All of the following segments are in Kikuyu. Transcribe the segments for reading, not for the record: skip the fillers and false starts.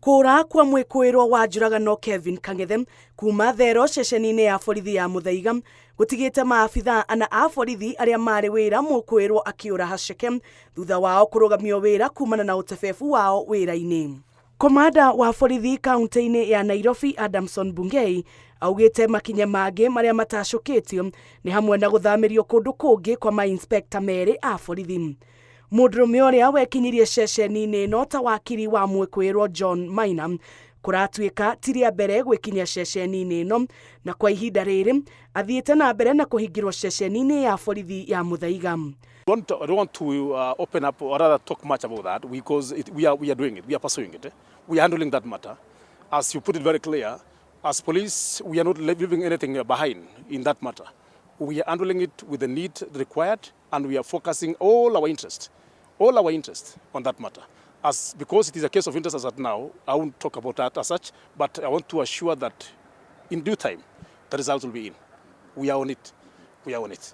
Kũra kwa mwĩkũĩrwo wa njũragano Kevin Kang'ethe kuma Thero ceceni-inĩ ya borithi ya Muthaiga gũtigĩte maabithaa ana a borithi arĩa marĩ wĩra mũkũĩrwo akĩũra haceke thutha wao kũrũgamio wĩra kumana na ũtebebu wao wĩra-inĩ. Komanda wa borithi kaunti-inĩ ya Nairobi Adamson Bungei augĩte makinya mangĩ marĩa matacũkĩtio nĩ hamwe na gũthamĩrio kũndũ kũngĩ kwa mainspekta merĩ a borithi. Mũndũrũme ũrĩa wekinyirie ceceni-inĩ ĩno ta wakiri wa mwĩkũĩrwo John Maina kũratuĩka ti rĩa mbere gwĩkinyia ceceni-inĩ ĩno na kwa ihinda rĩrĩ athiĩte na mbere na kũhingĩrwo ceceni-inĩ ya borithi ya Muthaiga. I don't want to open up or rather talk much about that because we are doing it, we are pursuing it, we are handling that matter. As you put it very clear, as police, we are not leaving anything behind in that matter. We are handling it with the need required and we are focusing all our interest on that matter. As because it is a case of interest as at now, I won't talk about that as such, but I want to assure that in due time, the results will be in. We are on it. We are on it.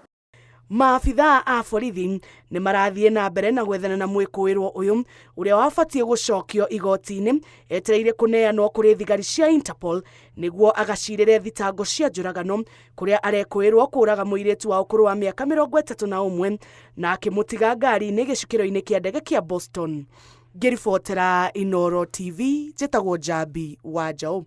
Maabithaa a borithi nĩ marathiĩ na mbere na gwethana na mwĩkũĩrwo ũyũ ũrĩa wabatiĩ gũcokio igoti-inĩ etereire kũneanwo kũrĩ thigari cia Interpol nĩguo agacirĩre thitango cia njũragano kũrĩa arekũĩrwo kũraga mũirĩtu wa ũkũrũ wa mĩaka 31 na akĩmũtiga ngari-inĩ gĩcukĩro-inĩ kĩa ndege kĩa Boston. Ngĩribotera Inoro TV, njĩtagwo Njambi wa Njaũ.